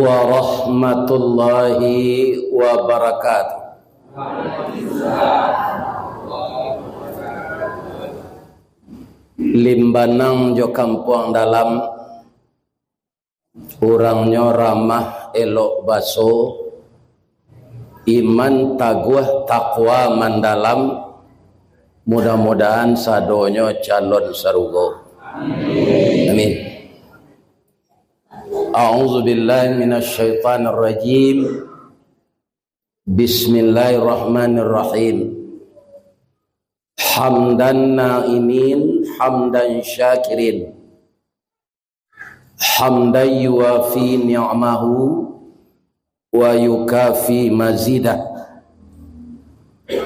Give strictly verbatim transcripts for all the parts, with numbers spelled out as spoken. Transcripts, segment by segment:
warahmatullahi wabarakatuh. Limbanang jo Kampuang Dalam, urangnyo ramah, elok baso, iman taguah, takwa mandalam, mudah-mudahan sadonyo calon sarugo. Amin. A'udzubillahi minasyaitonirrajim. Bismillahirrahmanirrahim. Hamdan na'imin, hamdan syakirin. Hamdan yuwafi ni'amahu wa yukafi mazidah.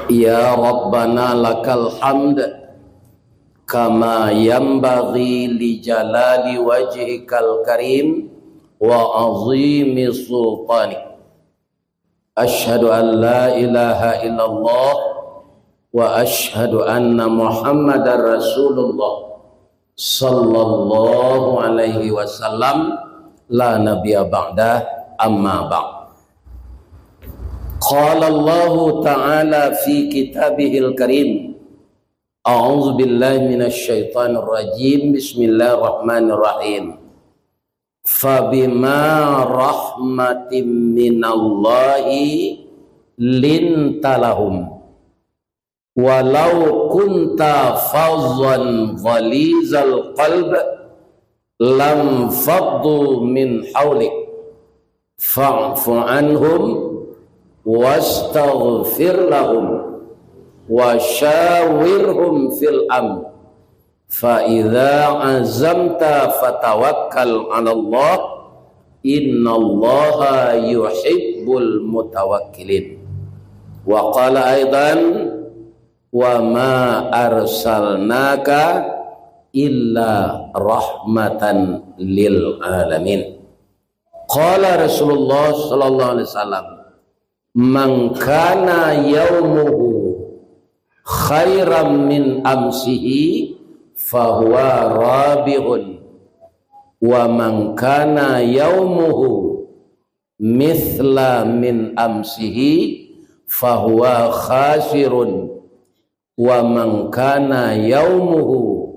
Ya Rabbana lakal hamd, kama yanbaghi li jalali wajhikal karim wa azimi sultanik. Asyhadu an la ilaha illallah wa asyhadu anna Muhammadar Rasulullah sallallahu alaihi wasallam, la nabiyya ba'dah, amma ba'd. Qala Allahu ta'ala fi kitabihil karim. A'udzubillahi minasyaitonirrajim. Bismillahirrahmanirrahim. Fabima rahmatim minallahi linta lahum. Walau kunta fazzan ghalizal qalb lam faddu min haulik. Fa'fu anhum wastaghfir lahum wa syawirhum fil amr. Fa idza azamta fatawakkal 'alallah, innallaha yuhibbul mutawakkilin. Wa qala aidan, wa ma arsalnaka illa rahmatan lil alamin. Qala Rasulullah sallallahu alaihi wasallam, "Man kana yaumuhu khairan min amsihi, fahuwa rabihun. Wa man kana yaumuhu mithla min amsihi, fahuwa khasirun. Wa man kana yaumuhu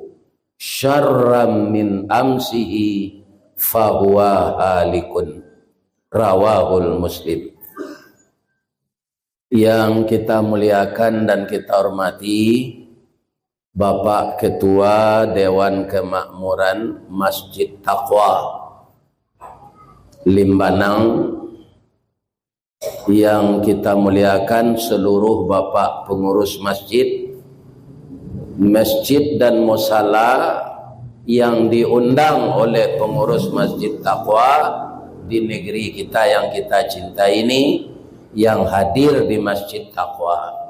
syarran min amsihi, fahuwa halikun." Rawahul Muslim. Yang kita muliakan dan kita hormati, Bapak Ketua Dewan Kemakmuran Masjid Taqwa Limbanang, yang kita muliakan seluruh Bapak Pengurus Masjid, masjid dan musala yang diundang oleh pengurus Masjid Taqwa di negeri kita yang kita cintai ini, yang hadir di Masjid Taqwa.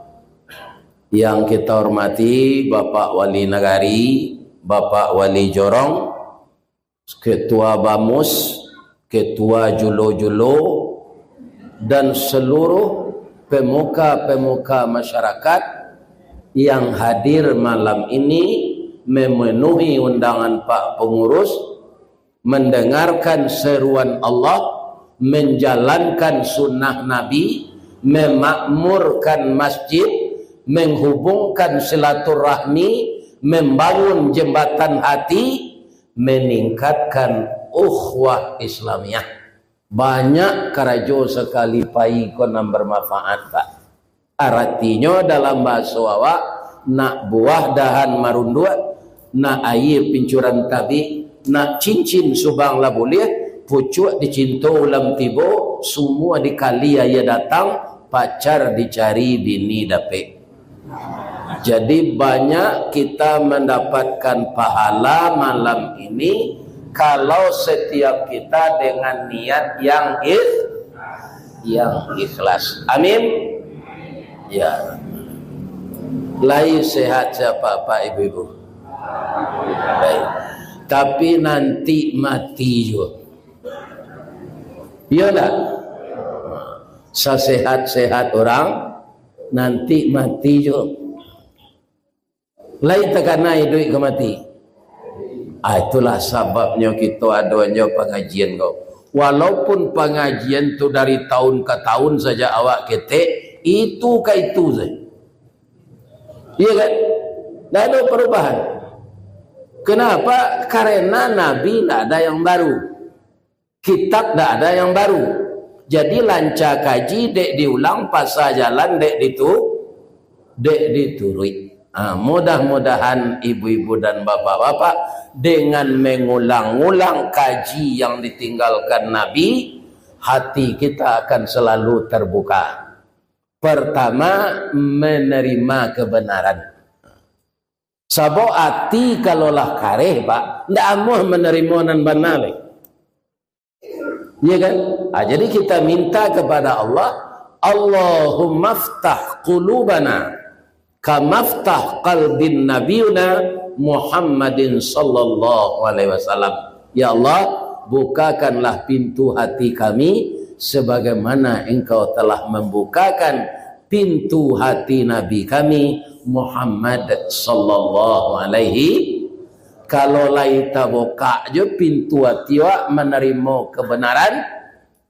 Yang kita hormati Bapak Wali Nagari, Bapak Wali Jorong, Ketua Bamus, Ketua Julo-Julo, dan seluruh pemuka-pemuka masyarakat yang hadir malam ini memenuhi undangan Pak Pengurus, mendengarkan seruan Allah, menjalankan sunnah Nabi, memakmurkan masjid, menghubungkan silaturahmi, membangun jembatan hati, meningkatkan ukhuwah Islamiyah. Banyak karajo sakali pai ko nan bermanfaat, Pak. Aratinyo dalam bahaso awak, nak buah dahan marunduak, nak aia pincuran tabik, nak cincin subang lah buliah, pucuak dicinto ulam tibo, sumua dikali aia datang, pacar dicari bini dapek. Jadi, banyak kita mendapatkan pahala malam ini kalau setiap kita dengan niat yang ikh-, yang ikhlas. Amin. Ya. Lai sehat sia, Pak, ibu-ibu? Baik. Tapi nanti mati juo. Iyo ndak? Sasehat-sehat urang, nanti mati juo. Lai takana iduik ka mati. Ah, itulah sababnyo kito adonyo pangajian ko. Walaupun pangajian tu dari tahun ka tahun saja awak ketek, itu ka itu saja. Iya kan? Ndak ada perubahan. Kenapa? Karena Nabi ndak ada yang baru. Kitab ndak ada yang baru. Jadi, lanca kaji dek diulang, pasa jalan dek ditu-, dek dituruik. Ha, mudah-mudahan ibu-ibu dan bapak-bapak, dengan mengulang-ulang kaji yang ditinggalkan Nabi, hati kita akan selalu terbuka. Pertama, menerima kebenaran. Sabab ati kalau lah kareh, Pak, ndak amuah manarimo nan bana lai. Iya kan? Ah, jadi kita minta kepada Allah, "Allahumma ftah qulubana kamaftah qalbin nabiyuna Muhammadin sallallahu alaihi wasallam." Ya Allah, bukakanlah pintu hati kami sebagaimana Engkau telah membukakan pintu hati Nabi kami Muhammad sallallahu alaihi. Kalau lai tabukak jo pintu ati awak manarimo kebenaran,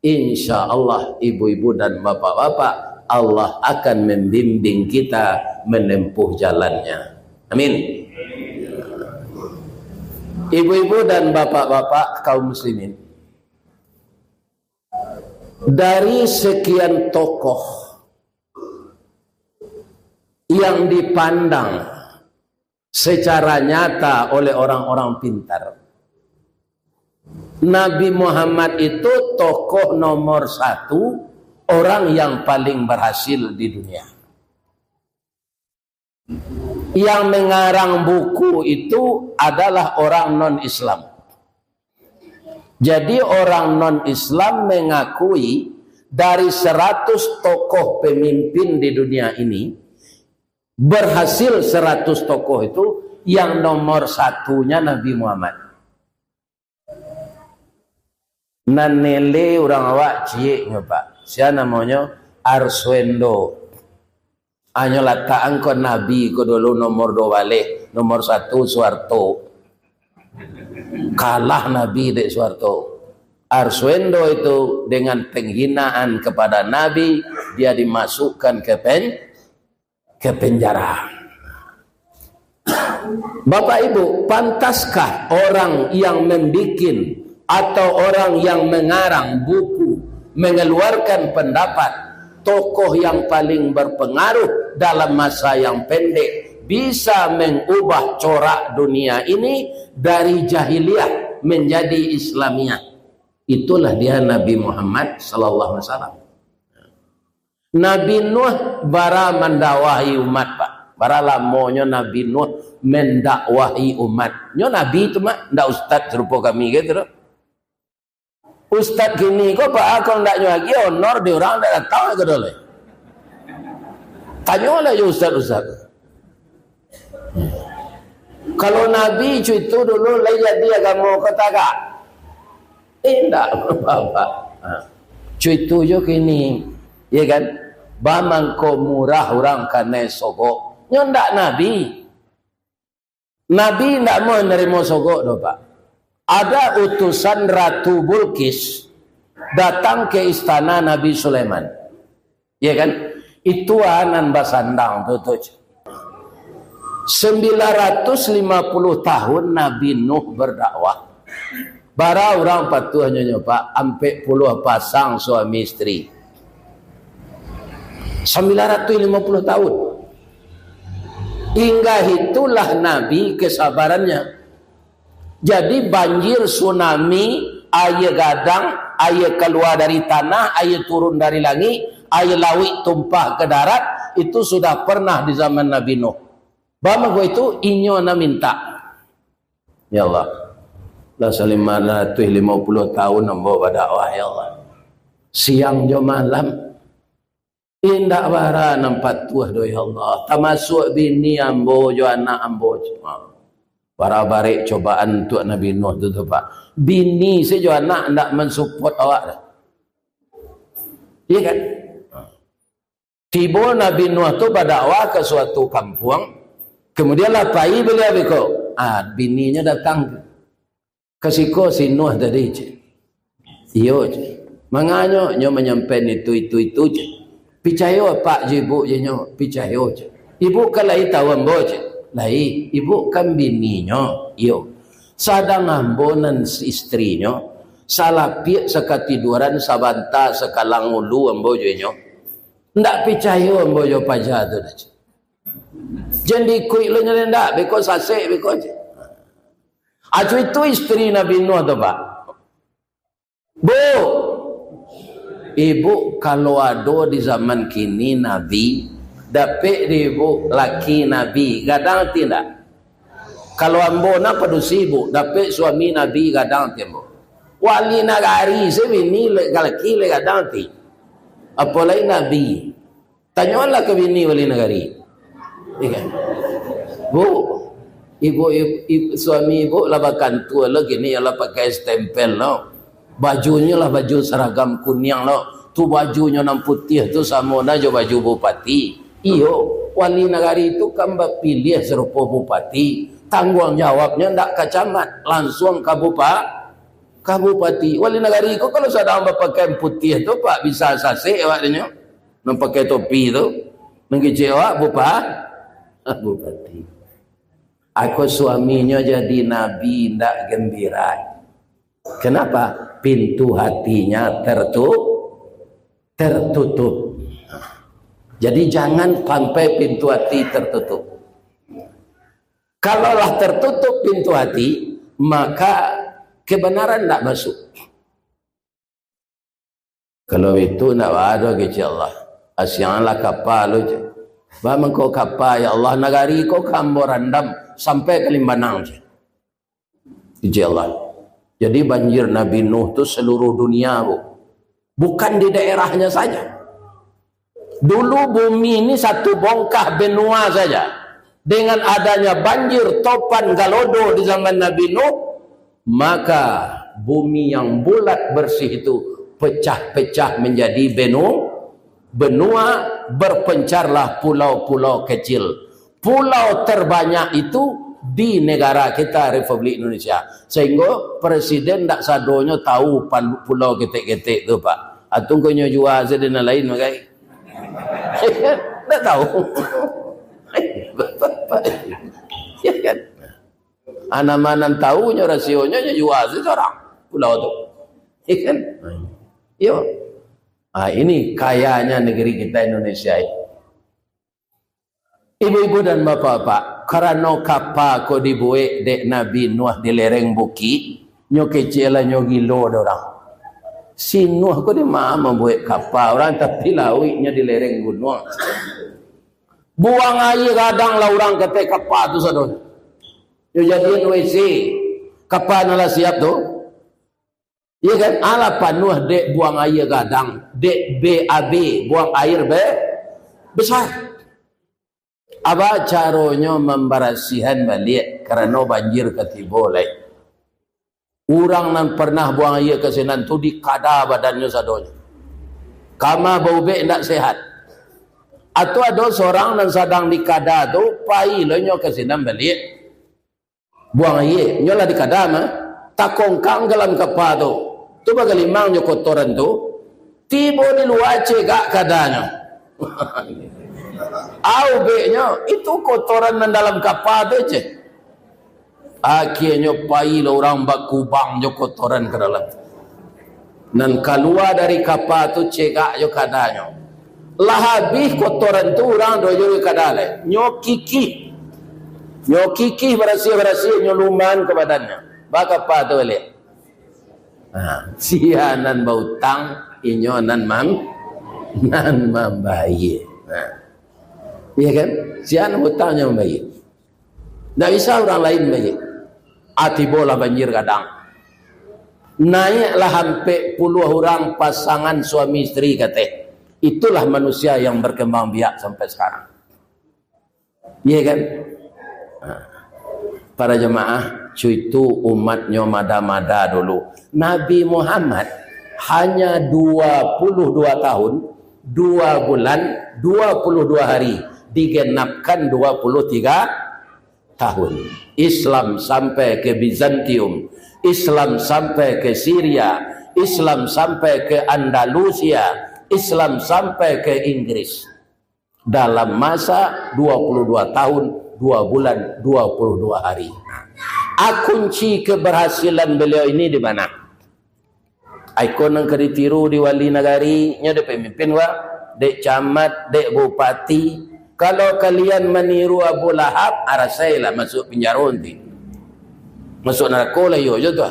insya Allah, ibu-ibu dan bapak-bapak, Allah akan membimbing kita menempuh jalannya. Amin. Ibu-ibu dan bapak-bapak kaum muslimin, dari sekian tokoh yang dipandang secara nyata oleh orang-orang pintar, Nabi Muhammad itu tokoh nomor satu, orang yang paling berhasil di dunia. Yang mengarang buku itu adalah orang non-Islam. Jadi, orang non-Islam mengakui dari seratus tokoh pemimpin di dunia ini, berhasil seratus tokoh itu, yang nomor satunya Nabi Muhammad. Nan nilai urang awak cieknyo, Pak. Sia namonyo Arswendo. Anyo latak angko Nabi ko dulu nomor dua baleh, nomor satu Soeharto. Kalah Nabi dek Soeharto. Arswendo itu dengan penghinaan kepada Nabi, dia dimasukkan ke pen-, ke penjara. Bapak Ibu, pantaskah orang yang membikin atau orang yang mengarang buku, mengeluarkan pendapat, tokoh yang paling berpengaruh dalam masa yang pendek, bisa mengubah corak dunia ini dari jahiliyah menjadi Islamiah? Itulah dia Nabi Muhammad sallallahu alaihi wasallam. Nabi Nuh bara mandakwahi umat, Pak. Bara lamonyo Nabi Nuh mendakwahi umat. Nyo nabi tu, Mak, ndak ustad sarupo kami gitu doh. Ustad kini ko, Pak, kalau ndak nyo agi honor di urang ndak datang ke dole. Tanyolah jo ustad-ustad. Kalau nabi cuitu dulu lai jadi agamo ko tagak? Indak, Bapak. Ha. Cuitu jo kini, ya kan? Bamangko murah urang kanai sogok. Nyo ndak nabi. Nabi ndak mau narimo sogok doh, Pak. Ada utusan Ratu Bulkis datang ke istana Nabi Sulaiman. Ya kan? Itu nan basandang tu, tu. Sembilan ratus lima puluh tahun Nabi Nuh berdakwah. Bara urang patuah nyo, Pak, ampek puluah pasang suami isteri. Sembilan ratus lima puluh tahun. Hingga itulah Nabi kesabarannya. Jadi, banjir, tsunami, aia gadang, aia kalua dari tanah, aia turun dari langik, aia lauik tumpah ka darat, itu sudah pernah di zaman Nabi Nuh. Bamangko itu inyo nan mintak. Ya Allah, lah salima ratuih limo puluah tahun ambo badakwah, ya Allah. Siang jo malam, indak bara nan patuah doh, ya Allah. Tamasuak bini ambo jo anak ambo. Bara barek cobaan untuak Nabi Nuh tu, tu, Pak. Bini sajo anak ndak mansupport awak doh. Iya kan? Tibo Nabi Nuh tu badakwah ka suatu kampuang, kemudian lah pai baliau beko. Ah, bininyo datang ka siko si Nuh tadi, cek. Iyo, ceh. Manganyo nyo manyampaian itu, itu, itu, ceh. Picayo apak jo ibuk, ceh nyo, picayo, ceh. Ibuk kan lai tahu ambo, ceh. Lai, ibuk kan bininyo, iyo. Sadang ambo nan istrinyo, salapiak sakatiduran, sabanta sakalang ulu ambo jo inyo. Ndak picayo ambo jo paja tu dah, ceh. Jan diikuik lo nyo ndak, beko sasek, beko, ceh. Acu itu istri Nabi Nuh tu, Pak. Bu, ibuk kalau ado di zaman kini nabi, dapek di ibuk laki nabi, gadang ati ndak? Kalau ambo nan padusi ibuk, dapek suami nabi, gadang ati ambo. Wali nagari se bini le-, laki le gadang ati. Apolai nabi. Tanyolah ka bini wali nagari. Iyo kan? Bu, ibuk, ibuk, ibuk, suami ibuk lah bakantua lo kini, lah pakai stempel lo. Bajunyo lah baju saragam kuniang lo. Tu bajunyo nan putiah tu samo na jo baju bupati. Iyo, wali nagari tu kan bapiliah sarupo bupati. Tangguang jawabnyo ndak ka camat, lansuang ka bupa-, ka bupati. Wali nagari ko kalau sadang bapakaian putiah tu, Pak, bisa sasek awak dinyo. Nan pakai topi tu, nan kecek awak bupa-, bupati. Ako suaminyo jadi nabi, ndak gembira. Kenapa? Pintu hatinya tertu-, tertutup. Jadi jangan sampai pintu hati tertutup. Kalau lah tertutup pintu hati, maka kebenaran ndak masuk. Kalau itu ndak baa doh kecek Allah. Asianglah kapa lo, cek. Ba mangko kapa, ya Allah, nagari ko ka ambo randam sampai ka Limbanang, cek. Kecek Allah. Jadi banjir Nabi Nuh tu seluruh dunia, Bu. Bukan di daerahnya saja. Dulu bumi ini satu bongkah benua saja. Dengan adanya banjir, topan, galodo di zaman Nabi Nuh, maka bumi yang bulat bersih itu pecah-pecah menjadi benu-, benua, berpencarlah pulau-pulau kecil. Pulau terbanyak itu di negara kita, Republik Indonesia. Sehingga presiden ndak sadonyo tahu pal-, pulau ketek-ketek tu, Pak. Atau kau nyo jua saja nan lain, makai. Ndak tahu. Ya kan? Ah, nama nan tahu nyo rasionyo, nyo jua saja sorang pulau tu. Ya kan? Yo. Ah, ini kayanya negeri kita Indonesia ini. Ibu-ibu dan bapak-bapak, karano kapa ko dibuek dek Nabi Nuh di lereng bukik, nyo kecek lah nyo gilo dek urang. Si Nuh ko di ma mambuek kapa, urang tapi lauiknyo di lereng gunuang. Buang aia gadang lah urang ka ateh kapa tu sadonyo. Nyo jadian W C, kapa nan lah siap tu. Iya kan? Alah panuah dek buang aia gadang, dek B A B, buang air be-, besar. Apa caronyo mambarasihan baliak karano banjir ka tibo lai? Urang nan parnah buang aia ka sinan tu dikada badannyo sadonyo. Kama baubek indak sehat. Atau ado sorang nan sadang dikada tu, pai lo nyo ka sinan baliak. Buang aia, nyo lah dikada mah, takongkang ka dalam kapa tu. Tu bagalimang nyo kotoran tu, tibo di lua cegak kadanyo. Aubeknyo, itu kotoran nan dalam kapa tu, ceh. Akhianyo pailah urang bakubang jo kotoran ka dalam. Nan kalua dari kapa tu cegak jo kadanyo. Lah abih kotoran tu urang doh jo kada lai. Nyo kikih. Nyo kikih barasiah-barasiah, nyo luman ka badannyo. Ba kapa tu baliak. Ha, sia nan bautang, inyo nan mam-, nan mambayia. Ha. Iya kan? Sia nan bautang, inyo mambayia. Ndak bisa urang lain baiak. Ah, tibolah banjir gadang. Naiaklah ampek puluah urang pasangan suami isteri ka ateh. Itulah manusia yang berkembang biak sampai sekarang. Iya kan? Nah, para jemaah, cuitu umatnyo mada-mada dulu. Nabi Muhammad hanya dua puluh dua tahun, dua bulan, dua puluh dua hari, digenapkan dua puluh tiga tahun. Islam sampai ke Bizantium, Islam sampai ke Syria, Islam sampai ke Andalusia, Islam sampai ke Inggris. Dalam masa dua puluh dua tahun, dua bulan, dua puluh dua hari. A, kunci keberhasilan beliau ini di mana? Ai ko nan ka ditiru di wali nagari, nyo dek pemimpin wa, dek camat, dek bupati. Kalau kalian maniru Abu Lahab, arasailah masuk pinjaro nanti. Masuk narako lah iyo jo tu.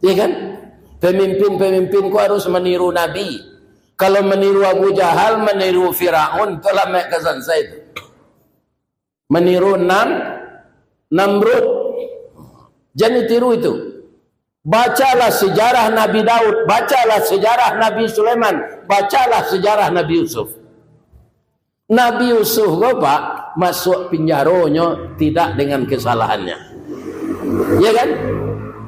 Iya kan? Pemimpin-pemimpin ko harus maniru Nabi. Kalau maniru Abu Jahal, maniru Firaun, tu lah mak ka sansai tu. Maniru Nam-, Namrud. Jan ditiru itu. Bacalah sejarah Nabi Daud, bacalah sejarah Nabi Sulaiman, bacalah sejarah Nabi Yusuf. Nabi Yusuf ko, Pak, masuk penjaronyo tidak dengan kesalahannya. Ya kan?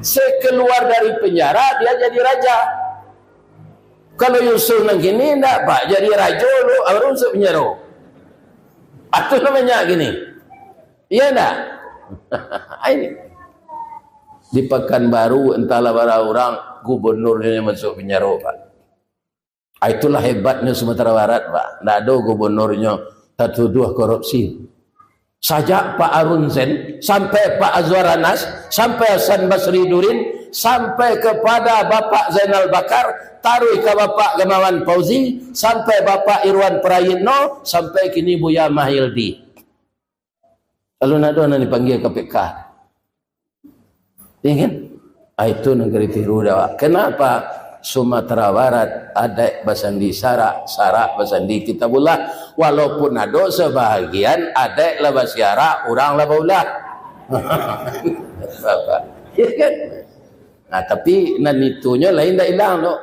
Sekeluar dari penjara, dia jadi raja. Kalau Yusuf nan kini, ndak, Pak, jadi rajo lu, baru masuk penjaro. Atu namanya gini. Iya ndak? Ini. Di Pekanbaru, entahlah bara urang, gubernurnyo masuk penjaro, Pak. Ah, itulah hebatnya Sumatera Barat, Pak. Ndak ado gubernurnyo tatuduh korupsi. Sajak Pak Arun Zain, sampai Pak Azwar Anas, sampai Hasan Basri Durin, sampai kepada Bapak Zainal Bakar, taruih ka Bapak Gamawan Fauzi, sampai Bapak Irwan Prayitno, sampai kini Buya Mahyildi. Lalu ndak ado nan dipanggia K P K. Iya kan? Ah, itu nan ka ditiru dek awak. Kenapa Sumatera Barat adaik basandi syarak, syarak basandi Kitabullah? Walaupun ado sabahagian adaik lah basiarak, urang lah baulah. Iya kan? Nah, tapi nan itunyo lain ndak ilang tu.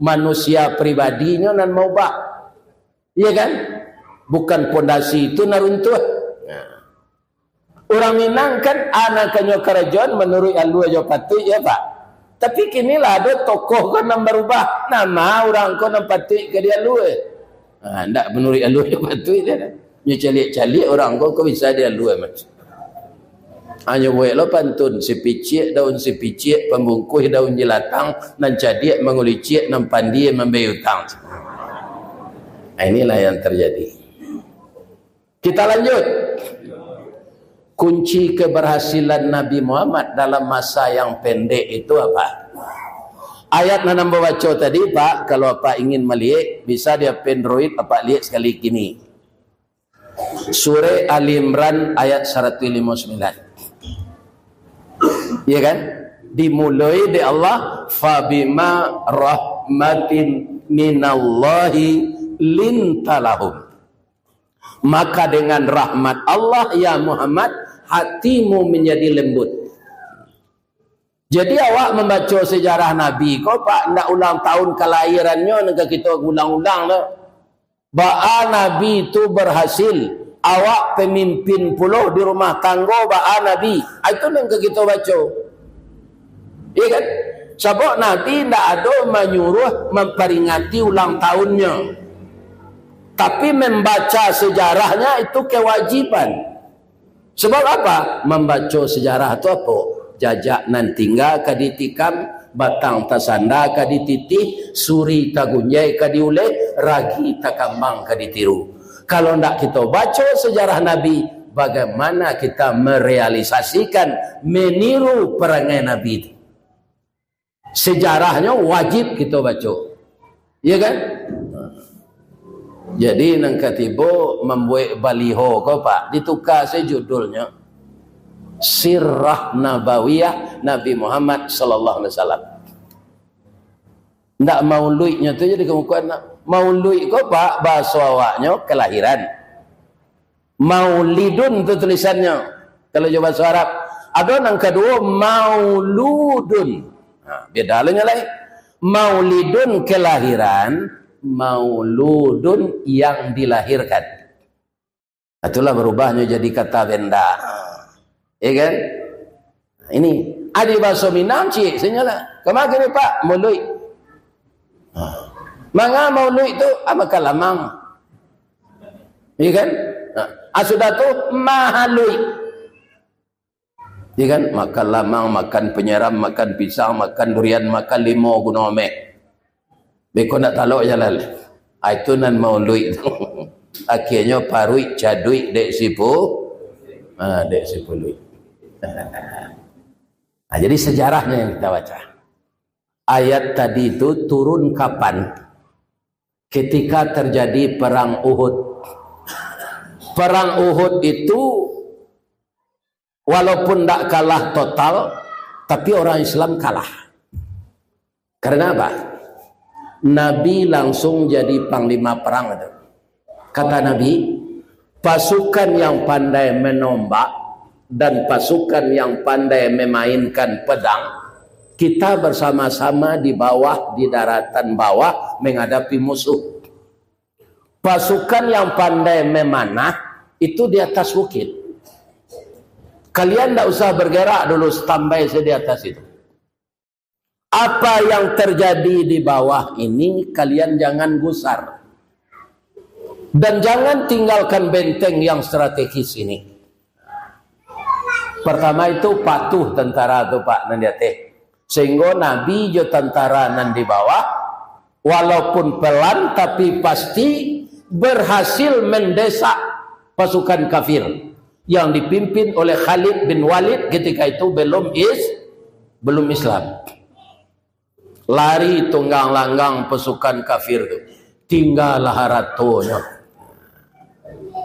Manusia pribadinyo nan maubah. Iya kan? Bukan pondasi itu nan runtuh. Nah. Urang Minang kan, a nan kanyo karajoan manuruik alua jo patuik, ya, Pak? Tapi kini lah ado tokoh ko nan barubah, nama urang ko nan patuik ka dialua. Ha, ndak manuruik alua jo patuik dia dah. Nyo caliak-caliak urang ko, ko bisa dialua macam. Hanyo buek lo pantun, sipiciak daun sipiciak, pambungkuih daun jilatang, nan cadiak mangulik ciak, nan pandie mambayia utang. Nah, inilah yang terjadi. Kita lanjut. Kunci keberhasilan Nabi Muhammad dalam masa yang pendek itu apa? Ayat nan ambo baco tadi, Pak, kalau Apak ingin maliek, bisa di H P Android, Apak liek sakali kini. Surah Ali Imran ayat saratus limo sambilan. Iya kan? Dimuloi dek Allah, "Fabima rahmatin minallahi linta lahum." Maka dengan rahmat Allah, ya Muhammad, hatimu menjadi lembut. Jadi awak mambaco sejarah Nabi ko, Pak, ndak ulang tahun kalahirannyo nan ka kito ulang-ulang tu. Baa Nabi tu berhasil, awak pemimpin pulo di rumah tanggo baa Nabi. Ah, itu nan ka kito baco. Iya kan? Sabab Nabi ndak ado manyuruh mamparingati ulang tahunnyo. Tapi, mambaca sejarahnya itu kewajiban. Sabab apa? Mambaco sejarah tu apo? Jajak nan tingga ka ditikam, batang tasanda ka dititih, suri tagunjai ka diuleh, ragi takambang ka ditiru. Kalau ndak kito baco sejarah Nabi, bagaimana kita merealisasikan, meniru perangai Nabi tu? Sejarahnyo wajib kito baco. Iya kan? Jadi, nan katibo mambuek baliho ko, Pak, dituka se judulnyo, Sirah Nabawiyah Nabi Muhammad sallallahu alaihi wasallam. Ndak mauluiknyo tu jadi kamukoan. Mauluik ko, Pak, bahaso awaknyo kelahiran. Maulidun tu tulisannyo. Kalau jo bahaso Arab. Ado nan kaduo, mauludun. Ha, beda lah nyo lai. Maulidun kelahiran, mauludun yang dilahirkan. Itulah barubahnyo jadi kata benda. Iya kan? Ini, adi bahaso Minang ciek, sanyolah. Kama kini, Pak? Mauluik. Ha. Manga mauluik tu, ah, makan lamang. Iya kan? Ha. Ah, sudah tu, mahaluik. Ya kan? Makan lamang, makan panyaram, makan pisang, makan durian, makan limo guno ameh. Beko ndak talok jalan. Ah, itu nan mauluik tu. Akhirnyo paruik caduik dek sipu-, ah, dek sipuluik. Ah, jadi sejarahnya yang kita baca. Ayat tadi itu turun kapan? Ketika terjadi perang Uhud. Perang Uhud itu walaupun ndak kalah total, tapi orang Islam kalah. Karena apa? Nabi langsung jadi panglima perang itu. Kata Nabi, "Pasukan yang pandai menombak dan pasukan yang pandai memainkan pedang, kita bersama-sama di bawah, di daratan bawah menghadapi musuh. Pasukan yang pandai memanah itu di atas bukit. Kalian ndak usah bergerak dulu, standby saja di atas itu. Apa yang terjadi di bawah ini, kalian jangan gusar. Dan jangan tinggalkan benteng yang strategis ini." Pertama itu patuh tentara tu, Pak, nan di ateh. Sehingga Nabi jo tentara nan di bawah, walaupun pelan, tapi pasti berhasil mendesak pasukan kafir yang dipimpin oleh Khalid bin Walid, ketika itu belum is-, belum Islam. Lari tunggang langgang pasukan kafir tu. Tinggalah haratonyo.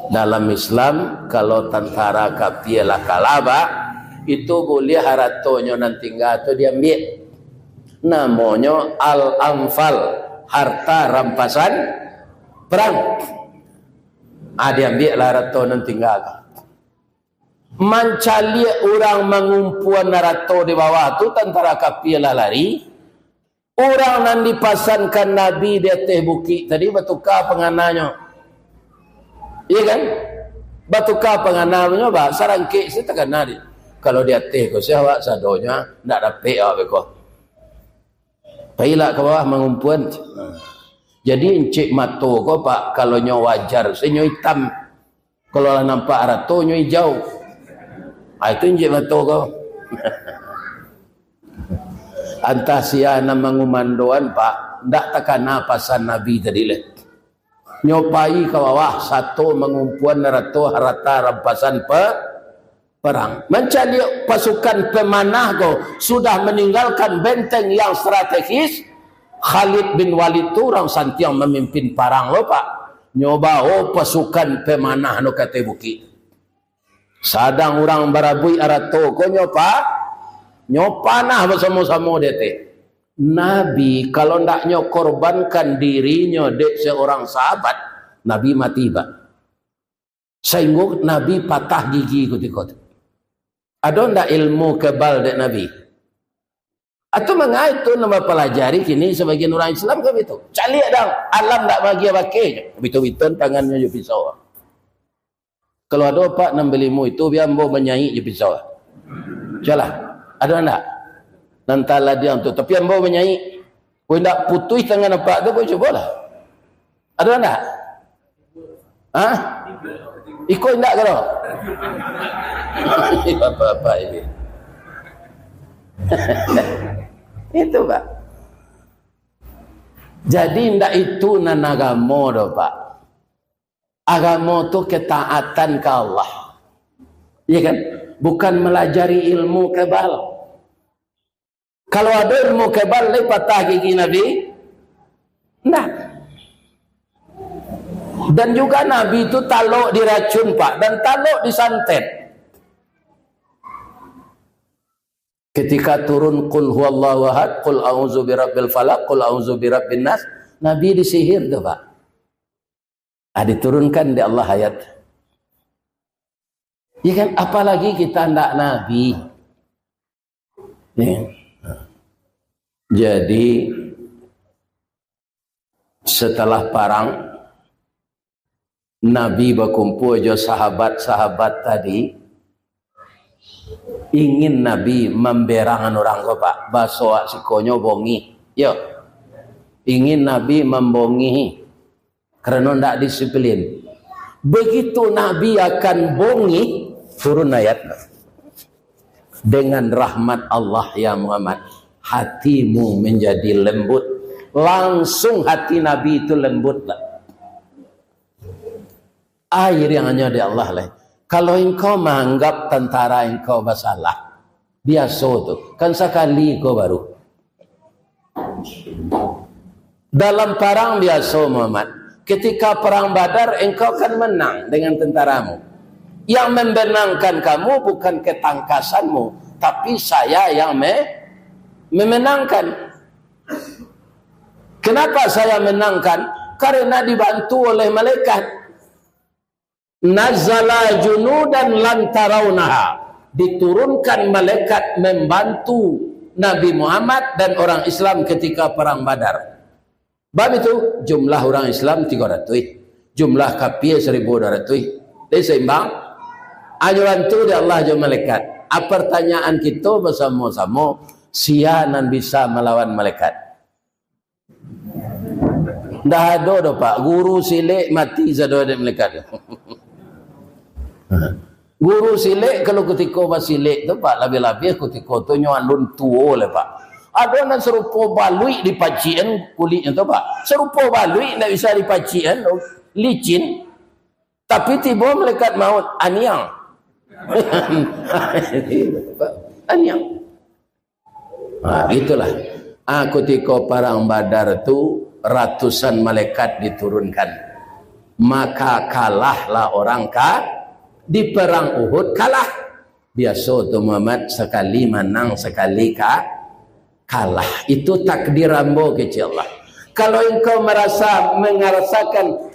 Dalam Islam, kalau tentara kafir lah kalah, Pak, itu buliah haratonyo nan tingga tu diambiak. Namonyo al-anfal, harta rampasan perang. Ah, diambiaklah harato nan tingga tu. Mancaliak urang mangumpuan harato di bawah tu, tentara kafir lah lari. Urang nan dipasankan Nabi di ateh bukik tadi batuka pangananyo. Iya kan? Batuka pangananyo, ba, sarangkek se takana di. Kalau di ateh ko, se awak sadonyo, ndak dapek awak beko. Pailah ka bawah mangumpuan. Jadi, encik mato ko, Pak, kalau nyo wajar, se nyo itam. Kalau lah nampak arato, nyo ijau. Ah, itu injek mato ko. Antah sia nan mangumandoan, Pak, ndak takana pasan Nabi tadi leh. Nyo pai ka bawah, sato mangumpuan arato harata rampasan pe-, perang. Mancaliak pasukan pemanah ko sudah maninggalkan benteng yang strategis, Khalid bin Walid tu urang santiang mamimpin parang lo, Pak. Nyo bao pasukan pemanah no ka ateh bukik. Sadang urang barabuik arato ko nyo pa-, nyo panah basamo-samo di ateh. Nabi, kalau ndak nyo korbankan dirinyo dek seorang sahabat, Nabi mati, Pak. Sainggo Nabi patah gigi kutiko tu. Ado ndak ilmu kebal dek Nabi? Atau manga itu nan bapalajari kini sabagian urang Islam kan bitu? Caliak dang, alam ndak bahagia bakeh. Bitu-bitu tangannyo jo pisau. Kalau ado, Pak, nan bailmu itu, bia ambo manyaik jo pisau. Cubolah. Ado ndak? Nan taladiang tu. Tapi ambo manyaik. Kok indak putuih tangan apak tu, kok cubolah. Ado ndak? Hah? Iko indak ka doh? Ini bapak-bapak ini. Itu, Pak. Jadi, indak itu nan agamo doh, Pak. Agamo tu ketaatan ka Allah. Iya kan? Bukan melajari ilmu kebal. Kalau ado ilmu kebal, lai patah gigi Nabi? Ndak. Dan juga Nabi tu talok diracun, Pak, dan talok disantet. Ketika turun Qul huwallahu ahad, Qul a'udzu birabbil falaq, Qul a'udzu birabbin nas, Nabi disihir tu, Pak. Ah, diturunkan dek Allah ayat. Ya kan? Apalagi kita ndak Nabi. Ya. Jadi, setelah parang, Nabi bakumpul jo sahabat-sahabat tadi, ingin Nabi mamberangan urang ko, Pak. Baso awak sikonyo bongih. Yo. Ingin Nabi mambongihi. Karano ndak disiplin. Begitu Nabi akan bongih, turun ayat. Dengan rahmat Allah, ya Muhammad, hatimu menjadi lembut. Langsung hati Nabi itu lembut lah. Air yang hanya dari Allah lah. Kalau engkau menganggap tentara engkau bersalah, biasa tu. Kan sakali ko baru. Dalam parang biaso, Muhammad, ketika parang Badar, engkau kan menang dengan tentaramu. Yang membenangkan kamu bukan ketangkasanmu, tapi saya yang me-, memenangkan. Kenapa saya menangkan? Karena dibantu oleh malaikat. Nazala junudan lan tarawnaha. Diturunkan malaikat membantu Nabi Muhammad dan orang Islam ketika parang Badar. Bab itu, jumlah orang Islam tigo ratuih, jumlah kafir saribu duo ratuih. Jadi seimbang. Hanyo bantu dek Allah jo malaikat. Ah, pertanyaan kito basamo-samo, sia nan bisa malawan malaikat? Ndak ado doh, Pak. Guru silek mati sado dek malaikat. Guru silek, kalau kutiko basilek tu, Pak, labiah-labiah kutiko tu nyo alun tuo lai, Pak. Ado nan sarupo baluik dipacikan kulitnyo tu, Pak. Sarupo baluik, ndak bisa dipacikan tu, licin. Tapi tibo malaikat maut, aniang. Aniang. Ha, itulah. Ah, kutiko parang Badar tu, ratusan malaikat diturunkan. Maka kalahlah orang ka-, di parang Uhud kalah. Biaso tu, Muhammad, sakali manang, sakali ka-, kalah. Itu takdir ambo, kecek Allah. Kalau engkau merasa, merasakan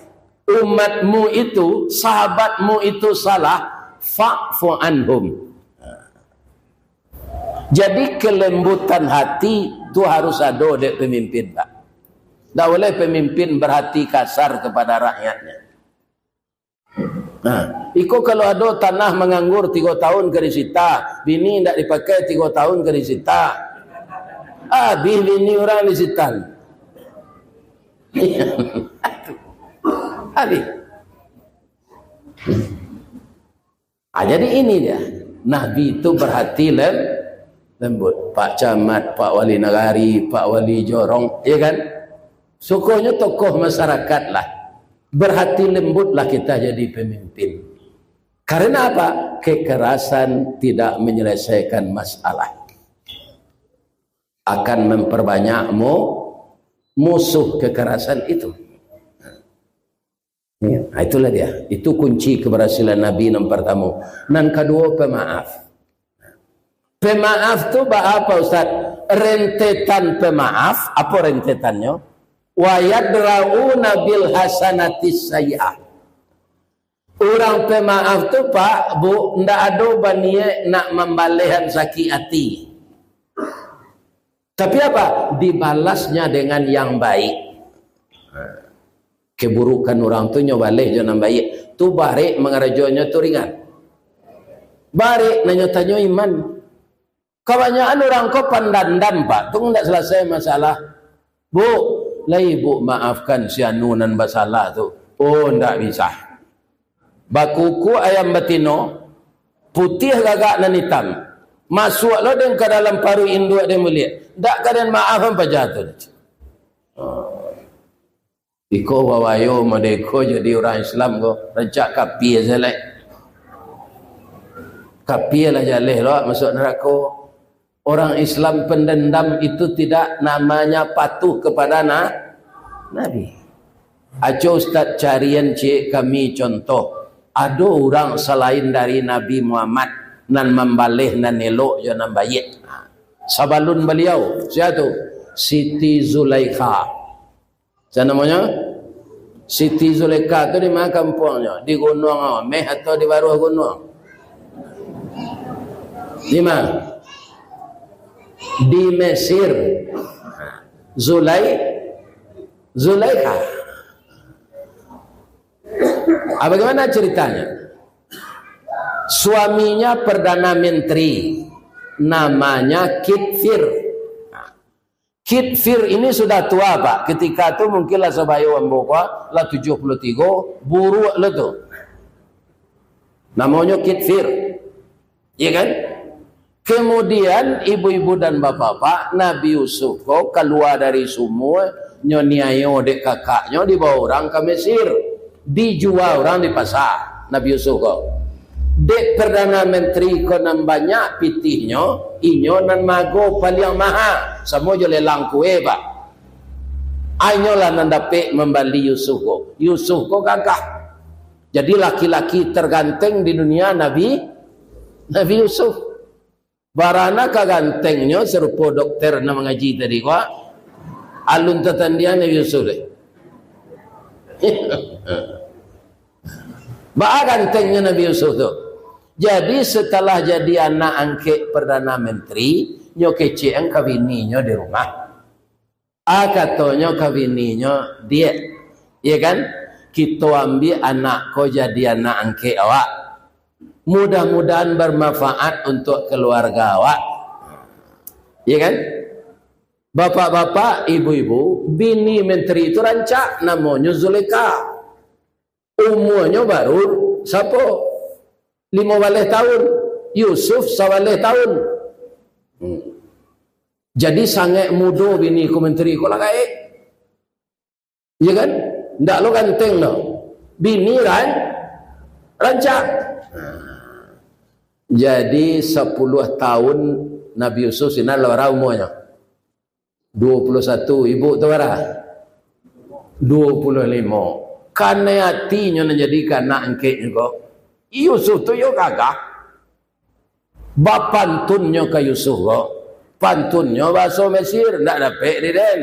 umatmu itu, sahabatmu itu salah, fa'fu anhum. Jadi, kelembutan hati tu harus ado dek pemimpin, Pak. Ndak boleh pemimpin berhati kasar kepada rakyatnya. Nah, iko kalau ado tanah manganggur tigo tahun ka disita, bini ndak dipakai tigo tahun ka disita, habis bini urang disitan. Habis. Ah, jadi ini dia. Nabi itu berhati lem-, lembut. Pak Camat, Pak Wali Nagari, Pak Wali Jorong, ya kan? Sukonyo tokoh masyarakat lah. Berhati lembutlah kita jadi pemimpin. Karena apa? Kekerasan tidak menyelesaikan masalah. Akan memperbanyak mu-, musuh kekerasan itu. Ya, nah, itulah dia. Itu kunci keberhasilan Nabi nan pertama. Nan kedua, pemaaf. Pemaaf tu baa, Ustaz? Rentetan pemaaf, apa rentetannyo? Wa yadra'una bil hasanatis sayyi'ah. Urang pemaaf tu, Pak, Bu, ndak ado baniat nak mambalehan sakik hati. Tapi apa? Dibalasnya dengan yang baik. Keburukan urang tu nyo baleh jo nan baiak. Tu barek mangarajonyo tu ringan. Barek nan nyo tanyo iman. Kabanyakan urang ko pandandam, Pak. Tu ndak salasai masalah. Bu, lai Bu maafkan si anu nan basalah tu. Oh, ndak bisa. Bakuku ayam batino, putiah gagak nan itam. Masuak lo den ka dalam paruik induak den buliak. Ndak ka den maafan paja tu. Oh. Iko babayo modeko jadi urang Islam ko, rancak kapia se lai. Kapia lah jaleh lo masuak narako. Orang Islam pendendam itu tidak namanya patuh kepada na-, Nabi. Aco Ustaz carian ciek kami contoh. Ado urang salain dari Nabi Muhammad nan mambaleh nan elok jo nan baiak. Sabalun baliau, sia tu? Siti Zulaikha. Sia namonyo? Siti Zulaikha tu di ma kampuangnyo? Di Gunuang Ameh atau di Baruah Gunuang? Di ma? Di Mesir. Zulai-, Zulaikha. Ah, bagaimana ceritanya? Suaminya Perdana Menteri, namanya Kitfir. Kitfir ini sudah tua, Pak. Ketika tu mungkin lah sabayo ambo ko, lah tujuh puluh tigo, buruak lo tu. Namonyo Kitfir. Iya kan? Kemudian, ibu-ibu dan bapak-bapak, Nabi Yusuf ko kalua dari sumua, nyo niayo dek kakaknyo, dibawa urang ka Mesir, dijua urang di pasa, Nabi Yusuf ko. Dek Perdana Menteri ko nan banyak pitihnyo, inyo nan maago paliang maha, samo jo lelang kue, Pak. Inyolah nan dapek mambali Yusuf ko. Yusuf ko gagah. Jadi, laki-laki terganteng di dunia, Nabi, Nabi Yusuf. Barana ka gantengnyo, sarupo dokter nan mangaji tadi ko, alun tatandiang Nabi Yusuf deh. Baa gantengnyo Nabi Yusuf tu. Jadi, setelah jadi anak angkek Perdana Menteri, nyo kecekan ka bininyo di rumah. Ah, katonyo ka bininyo, "Diak, ya kan, kito ambiak anak ko jadi anak angkek awak. Mudah-mudahan bermanfaat untuk keluarga awak." Ya kan? Bapak-bapak, ibu-ibu, bini menteri itu rancak, namonyo Zulekha. Umuanyo baru sapo? Limo baleh tahun. Yusuf sabaleh tahun. Hmm. Jadi, sangaik mudo bini ko menteri ko lah gaek. Iya kan? Ndak lo ganteng lo. Bini ran-, rancak. Nah. Jadi, sapuluah tahun Nabi Yusuf sinan lah bara umuanyo? Duo puluah satu, ibu tu bara? Duo puluah limo. Kanai atinyo nan jadi ka anak angkeknyo ko. Yusuf tu yo gagah. Bapantunnyo ka Yusuf ko, pantunnyo bahaso Mesir, ndak dapek di den.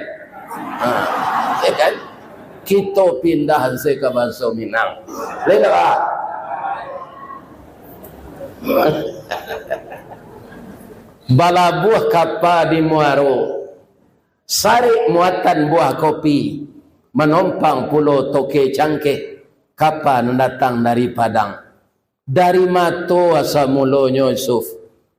Ha, ya kan? Kito pindah se ka bahaso Minang. Boleh ndak, Pak? Balabuah kapa di Muaro, sarik muatan buah kopi, manompang pulo toke cangkeh, kapa nan datang dari Padang. Dari mato asa mulonyo Yusuf,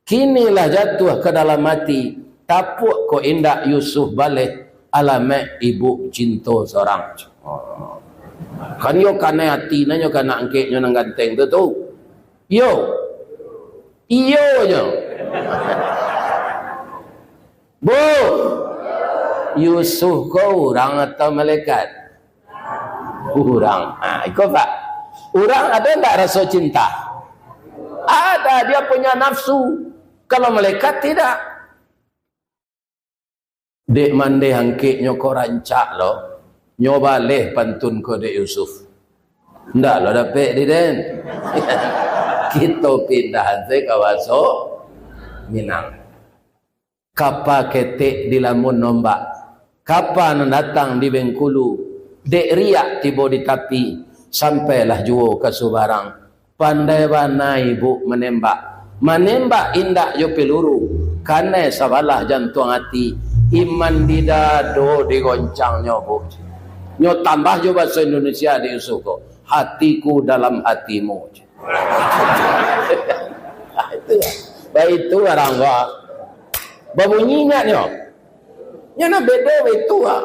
kini lah jatuah ka dalam ati, tapuak kok indak Yusuf baleh, alamaik ibu cinto sorang. Kan yo kanai ati nyo ka anak angkeknyo nan ganteng tu, tu. Yo. Iyo nyo. Bu, Yusuf ko urang atau malaikat? Urang. Ha, iko, Pak. Urang ada ndak raso cinta? Ada, dia punya nafsu. Kalau malaikat, tidak. Dek mandeh angkeknyo ko rancak lo. Nyo baleh pantun ko dek Yusuf. Ndak lo dapek di den. Kito pindah se ka bahaso Minang. Kapa ketek dilamun ombak, kapa nan datang di Bengkulu, dek riak tibo di tapi, sampailah juo ka subarang. Pandai bana ibu manembak, manembak indak jo peluru, kanai sabalah jantuang ati, iman di dado digoncangnyo, Bu. Nyo tambah jo bahaso Indonesia di Yusuf ko, "Hatiku dalam hatimu." Itu. Baitu barang ko. Babunyi inyo nyo. Nyo nan bedo baitu, ah.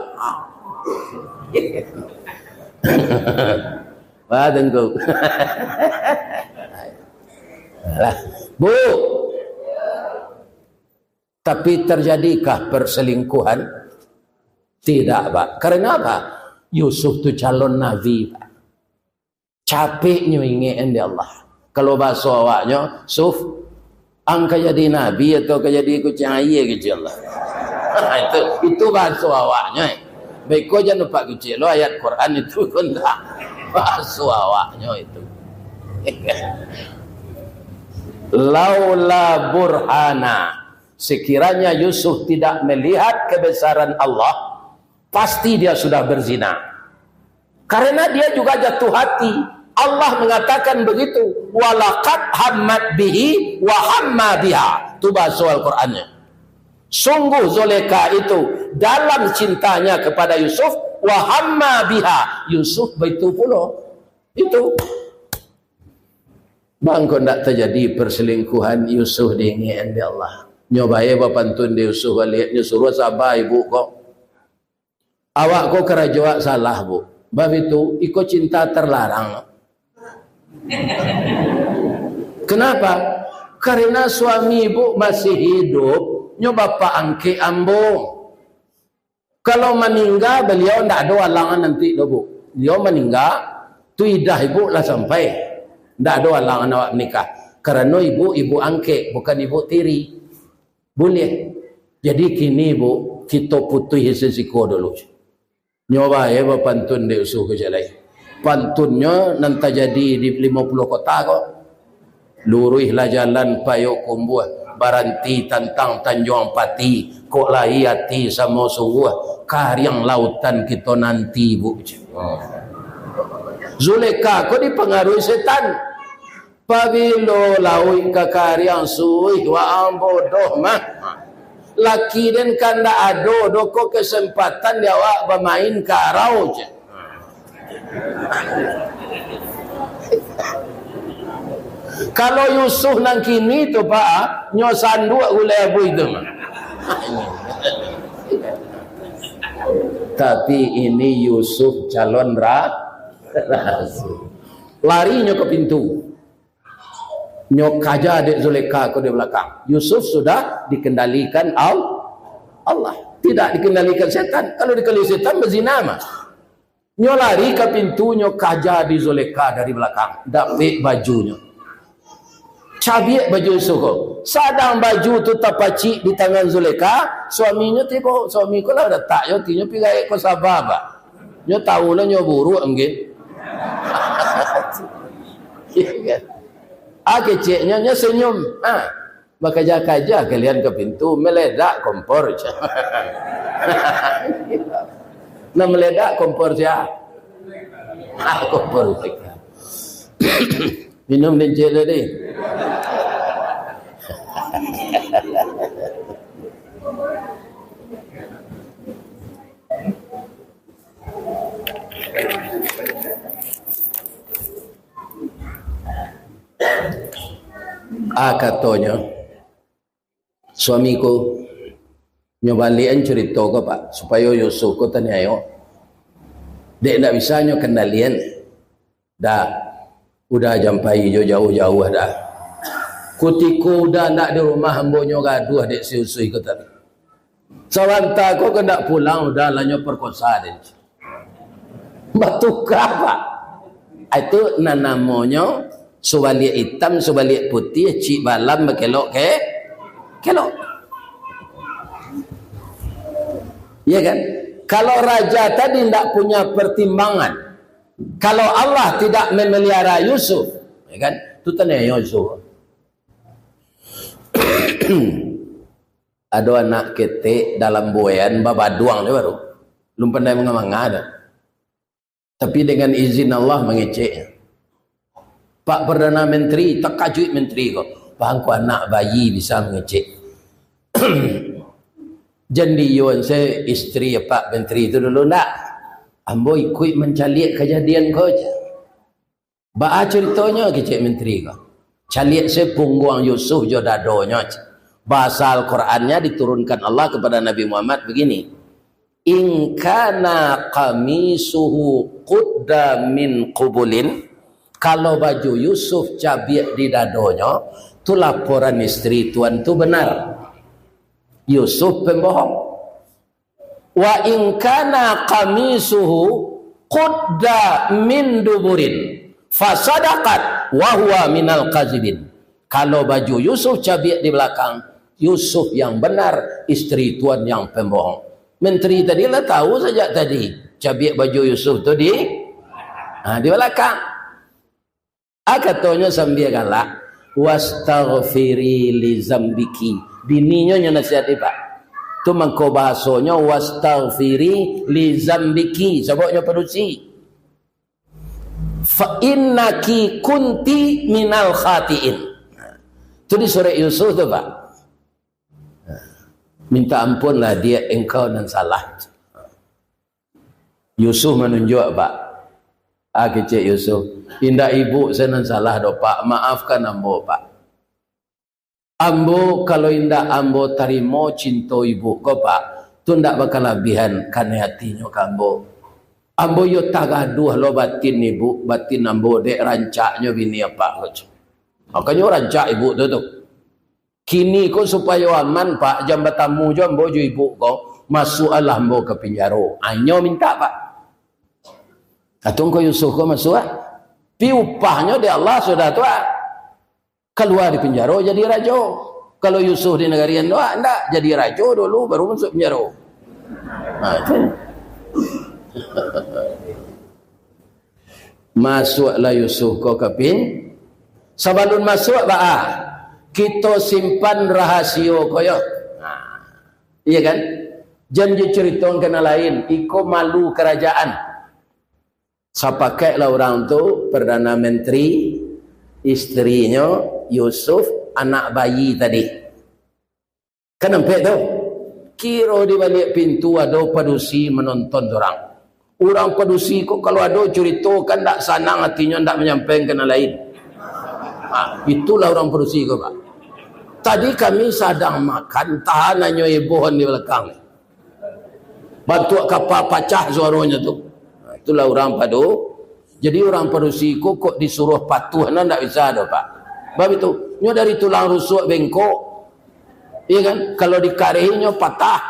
Wah, tengku. Alah. Bu. Tapi terjadikah perselingkuhan? Tidak, Pak. Karena apa? Yusuf tu calon nabi, Pak. Capeknyo ingek dek Allah. Kalau bahaso awaknyo, "Suf, ang ka jadi nabi atau ka jadi kuciang aia?" kecek Allah. Itu, itu bahaso awaknyo, eh. Beko jan nampak kecek lo ayat Quran itu ko ndak. Bahaso awaknyo itu. Laula burhana, sekiranya Yusuf tidak melihat kebesaran Allah, pasti dia sudah berzina. Karena dia juga jatuh hati. Allah mengatakan begitu, "Walaqad hammat bihi wa hamma biha." Tu bahaso Al-Qurannya. Sungguh Zulekha itu dalam cintanya kepada Yusuf, wa hamma biha. Yusuf baitu pulo. Itu. Bangko ndak terjadi perselingkuhan, Yusuf diingek dek Allah. Nyo bae bapantun dek Yusuf baliak, nyo suruah sabar ibu ko. Awak ko karajo awak salah, Bu. Bab itu, iko cinta terlarang. Kenapa? Karena suami ibu masih hidup, nyo bapak angkek ambo. Kalau maningga, baliau ndak ado alangan nanti doh, Bu. Baliau maningga, tu idah ibu lah sampai. Ndak ado alangan awak menikah. Karano ibu, ibu angkek, bukan ibu tiri. Buliah. Jadi kini, Bu, kito putuih sasiko dulu. Nyo bae bapantun dek Yusuf ko jalai. Pantunnyo nan tajadi di limo puluah kota ko. Luruihlah jalan Payokumbuah, baranti tantang Tanjuang Pati, kok lai ati samo sungguah, kariang lautan kito nanti, Bu. Zulekha ko dipangaruhi setan. Pabilo lauik ka kariang, suih waang bodoh mah. Laki den kan ndak ado doh ko kesempatan di awak bamain karau, ceh. Kalau Yusuf nan kini tu, Pak, nyo sanduak gulai abuih tu mah. Tapi ini Yusuf calon ra-, rasul. Lari nyo ka pintu. Nyo kaja dek Zulekha ko di balakang. Yusuf sudah dikendalikan Al-, Allah. Tidak dikendalikan setan. Kalau dikendalikan setan, bazina mah. Nyo lari ka pintu, nyo kaja di Zulekha dari balakang. Dapek bajunyo. Cabiak baju Yusuf ko. Sadang baju tu tapacik di tangan Zulekha, suaminyo tibo. Suami ko lah datak yo, tinyo pi gaek ko saba, Pak. Nyo tahu lah nyo buruak mungkin. Iya kan? Ah, keceknyo, nyo senyum. Ah, bakaja-kaja kalian ka pintu, meledak kompor. Nah, meledak kompor sia? Ah, kompor mereka. Minum lincik tadi. Ah, katonyo, suami ko, nyo baliakan carito ko, Pak, supayo Yusuf ko taniayo. Dek ndak bisa nyo kendalian. Dah, udah jampai jo jauah-jauah dah. Kutiko udah ndak di rumah, ambo nyo gaduah dek si Yusuf ko tadi. Sabanta ko kandak pulang, udah lah nyo perkosa dek. Batuka, Pak. Itu nan namonyo subaliak itam, subaliak putiah, cik balam bakelok ke-, kelok. Ya kan? Kalau raja tadi ndak punya pertimbangan, kalau Allah tidak memelihara Yusuf, ya kan? Tu taniayo Yusuf. Ado anak ketek dalam buaian babaduang nyo baru. Belum pandai manga-manga dah. Tapi dengan izin Allah mangecek. Pak Perdana Menteri, takajuik menteri ko. Bangko anak bayi bisa mangecek. Jan diiyoan se isteri Pak Menteri tu dulu ndak? Ambo ikuik mancaliak kajadian ko je. Baa caritonyo, kecek menteri ko? Caliak se pungguang Yusuf jo dadonyo. Bahasa Al-Qur'annya diturunkan Allah kepada Nabi Muhammad begini, "In kana qamisuhu qudda min qubulin," kalau baju Yusuf cabiak di dadonyo, tu laporan isteri tuan tu benar. Yusuf pembohong. "Wa in kana qamisuhu qudda min duburin, fasadaqat wa huwa minal kazibin." Kalau baju Yusuf cabiak di belakang, Yusuf yang benar, isteri tuan yang pembohong. Menteri tadi lah tahu sajak tadi, cabiak baju Yusuf tu di, ha, di belakang. Ah, katonyo sambia galak, "Wastaghfiri li zambiki." Bininyo nyo nasihati, Pak. Tu mangko bahasonyo, "Wastaghfiri li zambiki." Sababnyo padusi. "Fa innaki kunti minal khatiin." Tu disurek Yusuf tu, Pak. "Minta ampunlah, Diak, engkau nan salah." Yusuf manunjuak, Pak. Ah, kecek Yusuf, "Indak ibu se nan salah doh, Pak. Maafkan ambo, Pak. Ambo, kalau indak ambo tarimo cinto ibu ko, Pak, tu ndak bakalabihan kanai atinyo ka ambo. Ambo iyo tagaduah lo batin ibu, batin ambo dek rancaknyo bini apak ko." Makonyo rancak ibu tu, tu. Kini ko supayo aman, Pak, jan batamu jo ambo jo ibu ko, masuaklah ambo ka pinjaro. Anyo mintak, Pak. Atau ko Yusuf ko masuak? Pi upahnyo dek Allah sudah tu, ah. Kalua di pinjaro jadi rajo. Kalau Yusuf di nagari ando, ah, ndak, jadi rajo dulu, baru masuk pinjaro. Nah, itu. Masuaklah Yusuf ko ka pin-, sabalun masuak, baa, kito simpan rahasio ko yo. Nah, iya kan? Jan jo carito ka nan lain, iko malu karajaan. Sapakaiklah urang tu, Perdana Menteri, isterinyo, Yusuf, anak bayi tadi. Kan nampek tu? Kiro di baliak pintu ado padusi manonton urang. Urang padusi ko kalau ado curito kan ndak sanang atinyo, ndak manyampaikan ka nan lain. Ha, itulah urang padusi ko, Pak. Tadi kami sadang makan, tahan hanyo hebohan di balakang. Bantuak kapa pacah suaronyo tu. Ha, itulah urang padu-, Jadi urang padusi ko kok disuruah patuah, nah, ndak bisa doh, Pak. Bab itu, nyo dari tulang rusuak bengkok. Iya kan? Kalau dikarehi nyo patah.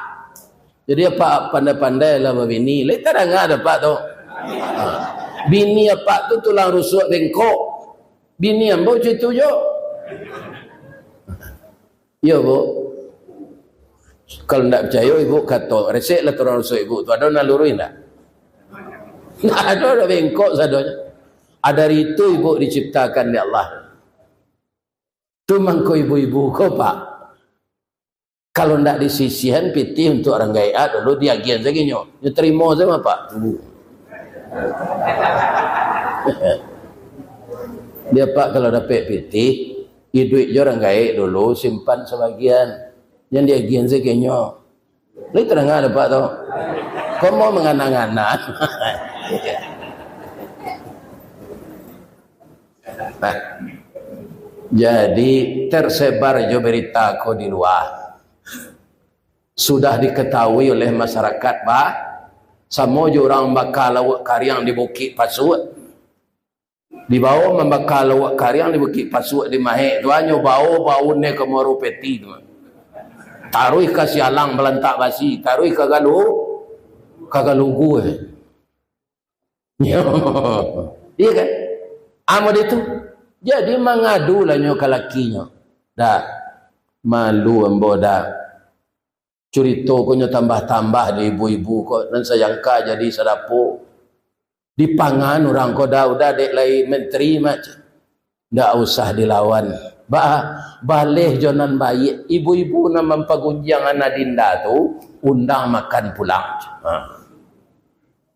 Jadi apak pandai-pandai lah babini. Lai tadanga doh, Pak, tu. Ha. Bini apak tu tulang rusuak bengkok. Bini ambo cak itu jo. Iyo, Bu. Kalau ndak picayo, Ibu kato, resek lah tulang rusuak Ibu tu. Ado nan luruih ndak? Ndak ado, ado bengkok sadonyo. Ah, dari itu Ibu diciptakan dek Allah. Tu mangko ibu-ibu ko, Pak. Kalau ndak disisihan pitih untuak urang gaek, ah, dulu diagiahan sajo nyo. Nyo tarimo sajo, Pak. Tunggu. Dia, Pak, kalau dapek pitih, iduik jo urang gaek dulu, simpan sabagian. Jan diagiahan sajo nyo. Lai tadanga dek Apak tu? Ko mau mangana-ngana. Nah, jadi tersebar jo berita ko di lua. Sudah diketahui oleh masyarakat, bah, samo jo urang baka lauak kariang di Bukik Pasuak. Dibawo mambaka lauak kariang di Bukik Pasuak di Mahek tu, hanyo bawo baun ka Muaro Peti tu. Taruih ka Sialang Balantak Basi, taruih ka Galu-, ka Galugu, eh. Iya kan? Amun itu, jadi mangadu lah nyo ka lakinyo. Dah, malu ambo dah. Curito ko nyo tambah-tambah di ibu-ibu ko, nan sajangka jadi sadapo. Dipangan urang ko, dah, udah dek lai menteri mah. Ndak usah dilawan. Ba-, baleh jo nan baiak. Ibu-ibu nan mampagunjiang anak dinda tu, undang makan pulang. Ha.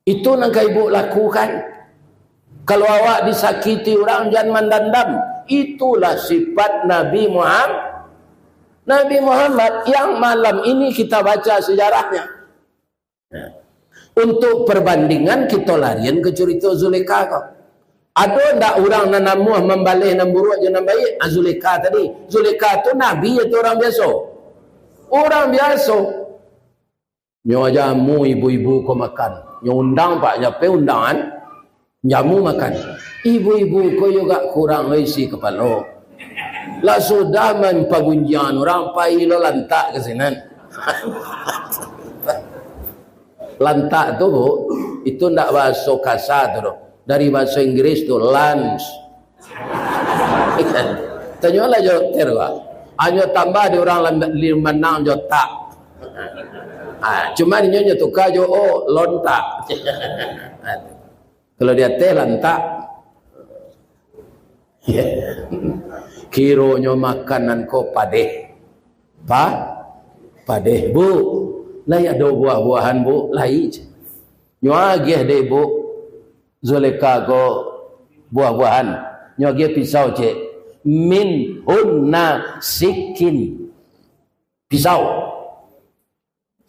Itu nan ka ibu lakukan. Kalau awak disakiti urang, jan mandandam. Itulah sifat Nabi Muhammad. Nabi Muhammad yang malam ini kita baca sejarahnya. Untuk perbandingan, kita larian ke cerita Zulekha ko. Ado ndak urang nan namuah mambaleh nan buruak jo nan baiak? Ah, Zulekha tadi. Zulekha tu nabi atau urang biaso? Urang biaso. Nyo jamu ibu-ibu ko makan. Nyo undang, Pak, nyape undangan? Jamu makan. Ibu-ibu ko yo agak kurang isi kapalo. Lah sudah mampagunjiang urang, pai lo lantak ka sinan. Lantak tu, Bu, itu ndak bahaso kasa tu doh. Dari bahaso Inggris tu, lunch. Tanyolah jo dokter, Pak. Hanyo tambah di urang Lam-, Limanang jo tak. Ah, cuma inyo nyo tuka jo o, lontak. Kalau di ateh lantak. Kironyo makanan ko padeh. Pa-, padeh, Bu. Lai ado buah-buahan, Bu? Lai. Nyo agiah dek Ibu Zulekha ko buah-buahan. Nyo agiah pisau, cek. Min hunna sikin. Pisau.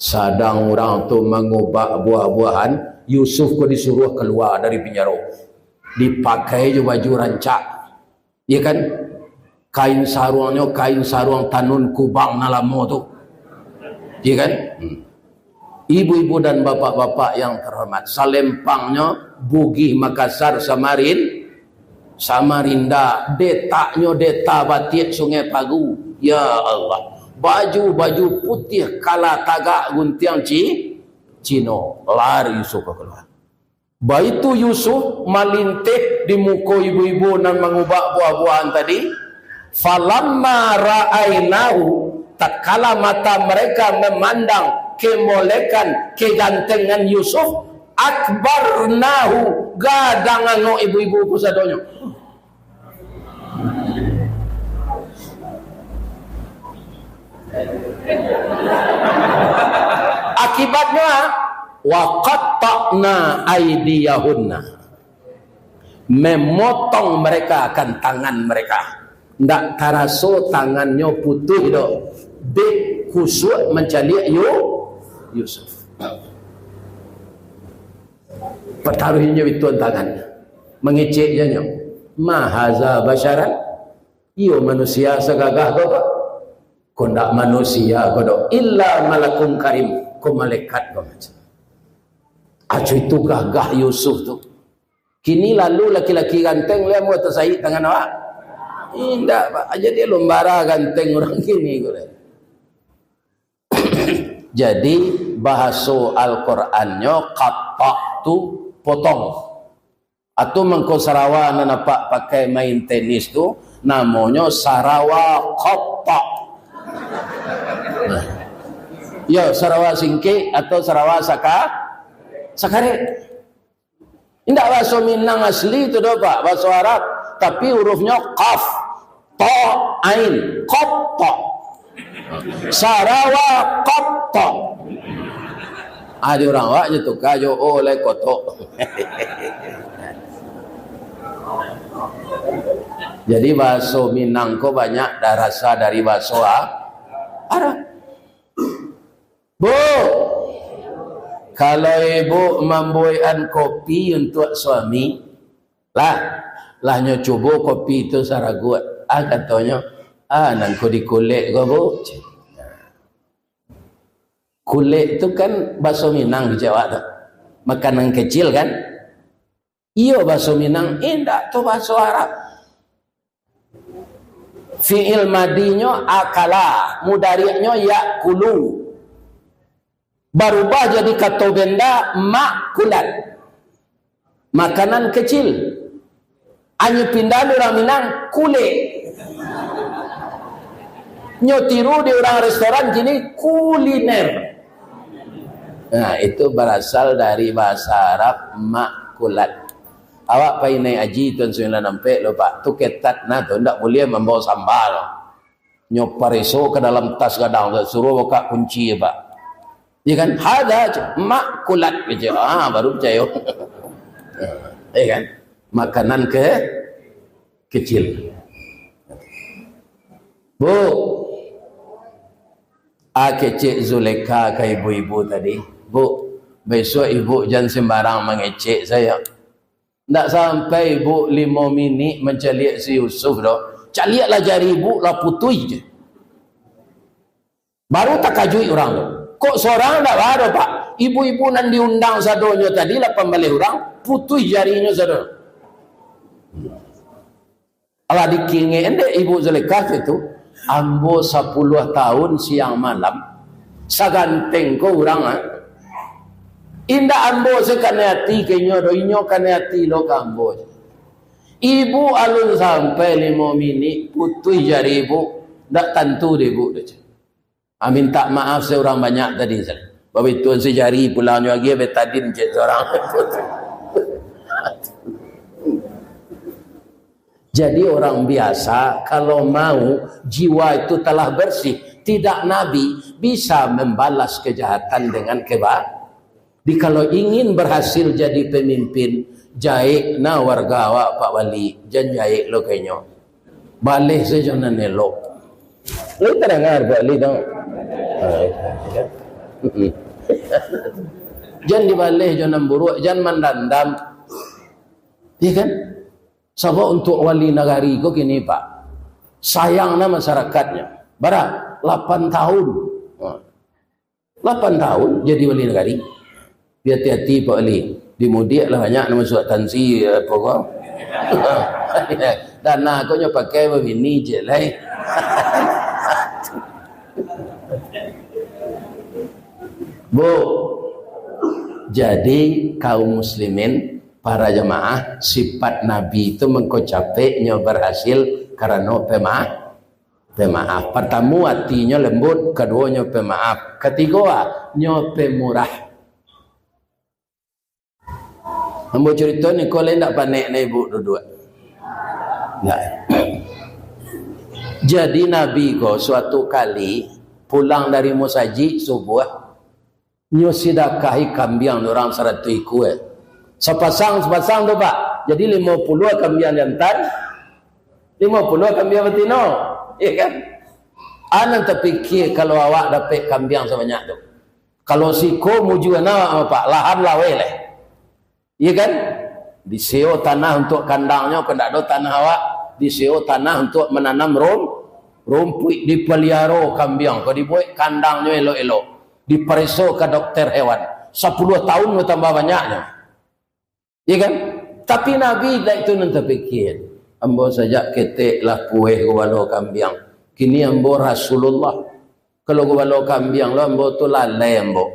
Sadang urang tu mangubak buah-buahan, Yusuf ko disuruah kalua dari pinjaro. Dipakai jo baju rancak. Iya kan? Kain saruangnyo, kain saruang tanun kubang nan lamo tu. Iya kan? Hmm. Ibu-ibu dan bapak-bapak yang terhormat, salempangnyo Bugih Makassar Samarin-, Samarinda, detaknyo deta batiak Sungai Pagu. Ya Allah, baju-baju putiah kala tagak guntiang ci-, Cino. Lari Yusuf ka kalua. Baitu Yusuf malinteh di muko ibu-ibu nan mangubak buah-buahan tadi. Falamma ra'ainahu, tatkala mata mereka memandang kemolekan, kegantengan Yusuf, akbarnahu, gadang angok ibu-ibu ko sadonyo. Akibatnya, wa qatta'na aidiyahunna, memotong mereka akan tangan mereka. Ndak taraso tangannyo putuih doh, dek kusuak mancaliak Yu-, Yusuf. Pataruihnyo bituan tangan, mangecek janyo, "Ma haza basyaran?" Iyo manusia sagagah ko, ko? Ko ndak manusia ko doh, illa malakun karim, ko malaikat ko macam. Acu itu gagah Yusuf tu. Kini lalu laki-laki ganteng lai ambo tasaik tangan awak? Indak, Pak. Jadi lombara ganteng urang kini ko lai. Jadi, bahaso Al-Qurannyo, qatta' tu potong. Atau mangko sarawa nan apak pakai main tenis tu, namonyo sarawa qatta'. Nah. Yo, sarawa singkek atau sarawa saka-, sakarek. Indak bahaso Minang asli tu doh, Pak, bahaso Arab, tapi hurufnyo qaf, ta, ain, qatta. Sarawa qatta. Ah, di urang awak je tuka jo o lai kotok. Jadi, bahaso Minang ko banyak darasa dari bahaso A-, Arab. Bu, kalau ibu mambuekan kopi untuak suami, lah, lah nyo cubo kopi tu saraguak. Ah, katonyo, "Ah, nan ko dikulek ko, Bu?" Kulek tu kan bahaso Minang di Jawa tu. Makanan kecil kan? Iyo, bahaso Minang, indak tu bahaso Arab. Fi'il madinyo akala, mudari'nyo ya'kulu. Barubah jadi kato benda, ma'kulat. Makanan kecil. Anyo pindah di urang Minang, kulek. Nyo tiru di urang restoran kini, kuliner. Nah, itu barasal dari bahasa Arab ma'kulat. Awak pai naiak haji tahun sambilan ampek lo, Pak. Tu ketat nah tu, ndak buliah mambawa samba lo. Nyo pareso ka dalam tas gadang tu, suruah buka kunci, Pak. Ya kan? Hadza, ma'kulat, gitu. Ah, baru picayo. Ya kan? Makanan ke-, kecil. Bu, ah, kecek Zulekha ka ibu-ibu tadi. "Bu, besok ibu jan sembarang mangecek sajo. Ndak sampai ibu limo minik mancaliak si Yusuf doh. Caliaklah jari ibu lah putuih je." Baru takajuik urang tu. Kok sorang ndak baa doh, Pak? Ibu-ibu nan diundang sadonyo tadi, lapan baleh urang, putuih jarinyo sadonyo. Alah dikingek dek Ibu Zulekha tu, "Ambo sapuluah tahun siang malam, saganteng ko urang, ah. Indak ambo se kanai ati ka inyo doh, inyo kanai ati lo ka ambo." Ibu alun sampai limo minik, putuih jari ibu, ndak tantu dek ibu doh. Ah, mintak maaf se urang banyak tadi, se. Babituan se jari pulangnyo agiah betadin cek sorang. Jadi orang biasa, kalau mau jiwa itu telah bersih, tidak Nabi, bisa membalas kejahatan dengan keba-, Di kalau ingin berhasil jadi pemimpin, jaik nah warga awak Pak Wali, jan jaik lo ka inyo. Baleh sajo nan elok. Lai tadanga Pak Wali tu? Jan dibaleh jo nan buruak, jan mandandam. Ya kan? Sabab untuk wali nagari ko kini, Pak, sayang nah masyarakatnyo. Bara? Lapan tahun. Ha. Lapan tahun jadi wali nagari. Tapi hati-hati, Pak Wali. Di Mudiak lah banyak nan masuak tansi, apo ko. Dana ko nyo pakai babini je lai. Bu, jadi kaum muslimin, para jamaah, sifat Nabi itu mangko capek nyo barasil karano pemaaf. Pemaaf. Partamo, atinyo lembut, kaduonyo pemaaf, katigo, ah, nyo pemurah. Ambo curito ni, ko lai ndak panek na ibu duduak? Ndak. Jadi Nabi ko suatu kali pulang dari musajik subuah, nyo sidakahi kambiang urang saratuih ikua. Sapasang, sapasang tu, Pak. Jadi limo puluah kambiang jantan, limo puluah kambiang batino. Iya kan? Anan tapikia kalau awak dapek kambiang sabanyak tu. Kalau siko mujua na, Pak, lahan laweh lai. Iya kan? Diseo tanah untuak kandangnyo, kok ndak ado tanah awak, diseo tanah untuak mananam rum-, rumpuik, dipaliaro kambiang, kok dibuek kandangnyo elok-elok, dipareso ka dokter hewan, sapuluah taun batambah banyaknyo. Iya kan? Tapi Nabi indak itu nan tapikia. Ambo sajak ketek lah pueh gubalo kambiang. Kini ambo Rasulullah. Kalau gubalo kambiang lo ambo tu lalai ambo.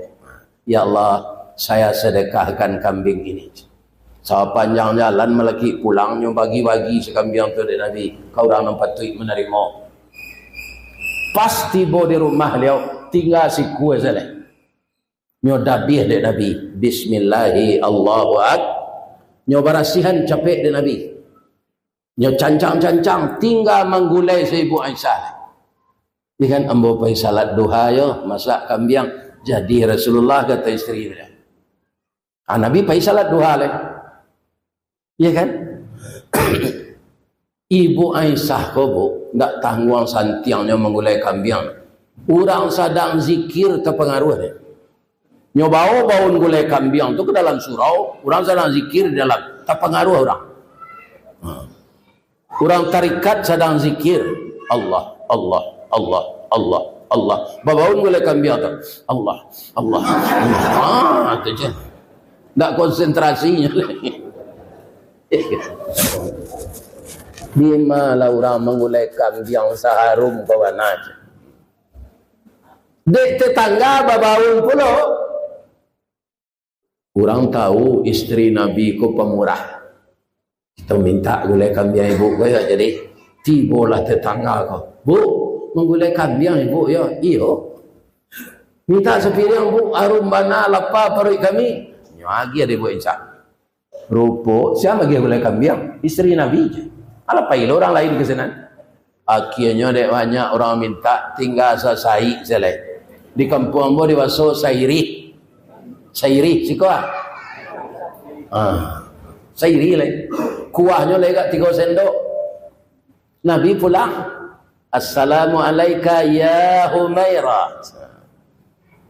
Ya Allah, saya sedekahkan kambing ini. Sapanjang jalan malakik pulang, nyo bagi-bagi sakambiang tu dek Nabi, ka urang nan patuik manarimo. Pas tibo di rumah liau, tingga sikua sajo. Nyo dabiah dek Nabi. Bismillahi, Allahu Ak-, nyo barasihan capek dek Nabi. Nyo cancang-cancang, tingga manggulai saibuk Aisyah. Iya kan, ambo pai salat duha yo, masak kambiang, jadi Rasulullah, kato isteri dia. Ah, Nabi pai salat duha lai. Iya kan? Ibu Aisyah ko, Bu, ndak tangguang santiangnyo manggulai kambiang. Urang sadang zikir tapangaruah dek. Nyo bao baun gulai kambiang tu ka dalam surau, urang sadang zikir di dalam, tapangaruah urang. Ha. Urang tarikat sadang zikir, Allah, Allah, Allah, Allah, Allah. Babaun gulai kambiang tu, Allah, Allah, Allah. Ha, tu je. Ndak konsentrasinyo lai. Di ma lah urang manggulai kambiang saharum ko bana. Dek tetangga babaun pulo. Urang tahu isteri Nabi ko pamurah. Kito mintak gulai kambiang ibu ko yo, jadi tibolah tetangga ko. "Bu, manggulai kambiang ibu yo?" "Iyo." "Mintak sapiriang, Bu, harum bana, lapa paruik kami." Nyo agiah dek ibu Aisyah. Rupo, sia agiah gulai kambiang? Isteri Nabi je. Alah, pai lo urang lain ka sinan. Akhianyo dek banyak urang mintak, tingga sasaik sajo lai. Di kampuang ambo dibaso sairih. Sairih, siko ah. Ah, sairih lai. Kuahnyo lai agak tigo sendok. Nabi pulang, "Assalamu alaika ya Humairah."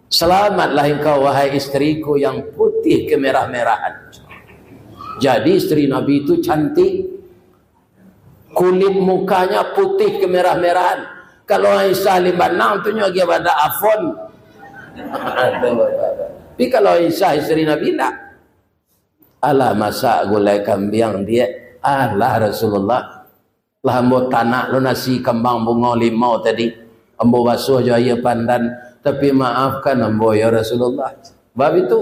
"Selamatlah engkau, wahai istriku yang putih kemerah-merahan." Jadi isteri Nabi itu cantik. Kulit mukanya putih kemerah-merahan. Kalau Aisyah Limbanang tu nyo agiah badak Afon. Tapi kalau Aisyah isteri Nabi, ndak. "Alah masak gulai kambiang, Diak?" "Alah, Rasulullah. Lah ambo tanak lo nasi kambang bungo limau tadi. Ambo basuah jo aia pandan. Tapi maafkan ambo, ya Rasulullah." Bab itu,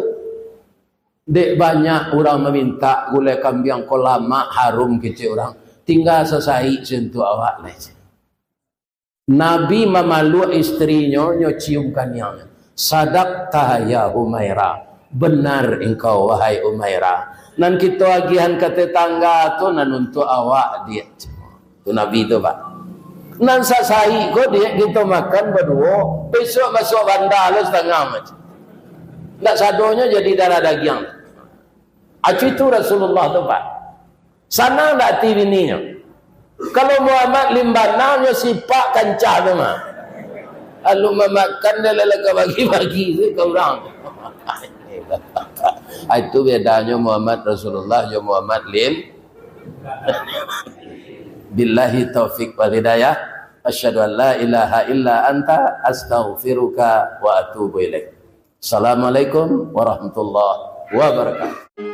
dek banyak urang mamintak gulai kambiang ko lamak, harum kecek urang. Tingga sasaik se untuak awak lai. Nabi mamaluak isterinyo, nyo cium kaniangnyo. "Sadaqta ya Humaira, benar engkau, wahai Humaira. Nan kito agiahan ka tetangga tu nan untuak awak, Diak." Tu Nabi tu, Pak. "Nan sasaik ko, Diak, kito makan baduo, bisuak masuak banda lo satangah macam. Ndak sadonyo jadi darah dagiang." Acu itu Rasulullah tu, Pak. Sanang dak ati bininyo? Kalau Muhammad Limbanang nyo sipak kancah tu mah. Lalu mamakan dah lah ka bagi-bagi tu ka urang. Ah, itu bedanyo Muhammad Rasulullah jo Muhammad Lim. Billahi taufik wal hidayah. Asyhadu an la ilaha illa anta, astaghfiruka wa atubu ilaik. Assalamualaikum warahmatullahi wabarakatuh.